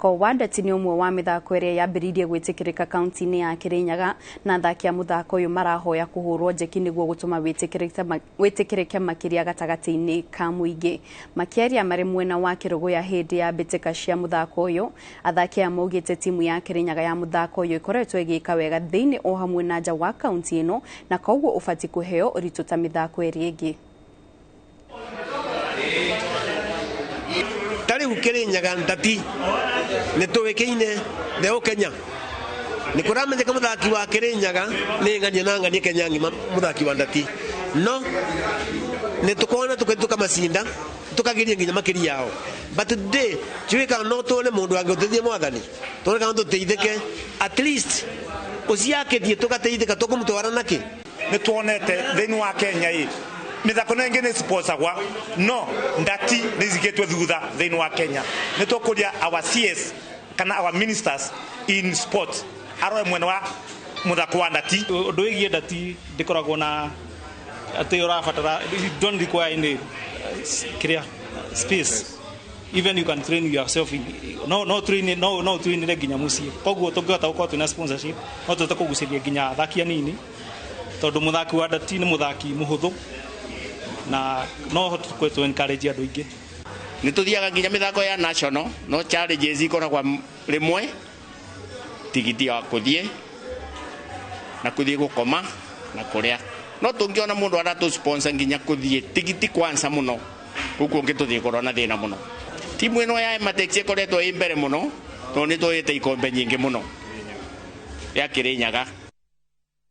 Mũthako wa ndati nĩ ũmwe wa mĩthako ĩrĩa yambĩrĩirie gwĩtĩkĩrĩka kaunti-inĩ ya Kirinyaga, na athaki a mũthako ũyũ marahoya kũhũrwo njeki nĩguo gũtũma wĩtĩkĩrĩke makĩria gatagatĩ-inĩ ka mũingĩ. Makĩaria marĩ mwena wa Kĩrũgũya hĩndĩ ya mbĩtĩka cia mũthako ũyũ, athaki aya maugĩte timu ya Kirinyaga ya mũthako ũyũ ĩkoretwo ĩgĩka wega thĩinĩ o hamwe na nja wa kaunti ĩno, na koguo ũbatiĩ kũheo ũritũ ta mĩthako ĩrĩa ĩngĩ. Ta rĩu Kirinyaga ndati nĩ tũĩkaine thĩ Kenya, nĩ kũramenyeka mũthaki wa Kirinyaga nĩ ng'ania na ng'ania Kenya ng'ima mũthaki wa ndati, no nĩ tũkona tũkamacinda tukagiria nginya makĩria yao. But today tiũĩ kana no tuone mũndũ angĩũteithia mwathani, tuone kana tũteithĩke, at least ũciakĩtie tũgateithĩka tũkũmũtwara nakĩ. Nĩ tuonete thĩinĩ wa Kenya ĩ mĩthako na ĩngĩ nĩ sponsor no ndati nĩ icigĩtwe thutha thĩinĩ wa Kenya. Nĩ tũkũria our CS kana our ministers in sport aroe mwena wa mũthako wa ndati. Ũndũ wĩgiĩ ndati ndĩkoragwo na atĩ ũrabatara, you don't require any clear space. Even you can train yourself in, no no train no no trainire nginya mũciĩ. Koguo tũngĩhota gũkorwo twĩna sponsorship, no tũhote kũgucĩria nginya athaki anini, tondũ mũthaki wa ndati nĩ mũthaki mũhũthũ na no hote kũ encourage andũ aingĩ. Nĩ tũthiaga nginya mĩthako ya national, no challenges ikoragwo rĩmwe tigiti wa kũthiĩ na kũthiĩ gũkoma na kũrĩa, no tũngĩona mũndũ aratũ sponsor nginya kũthiĩ tigiti kwanza mũno gũkũ ũngĩ tũthiĩ korwo na thĩna mũno. Timu ĩno ya Ematex ĩkoretwo ĩ mbere mũno tondũ nĩ tũĩte ikombe nyingĩ mũno ya Kirinyaga.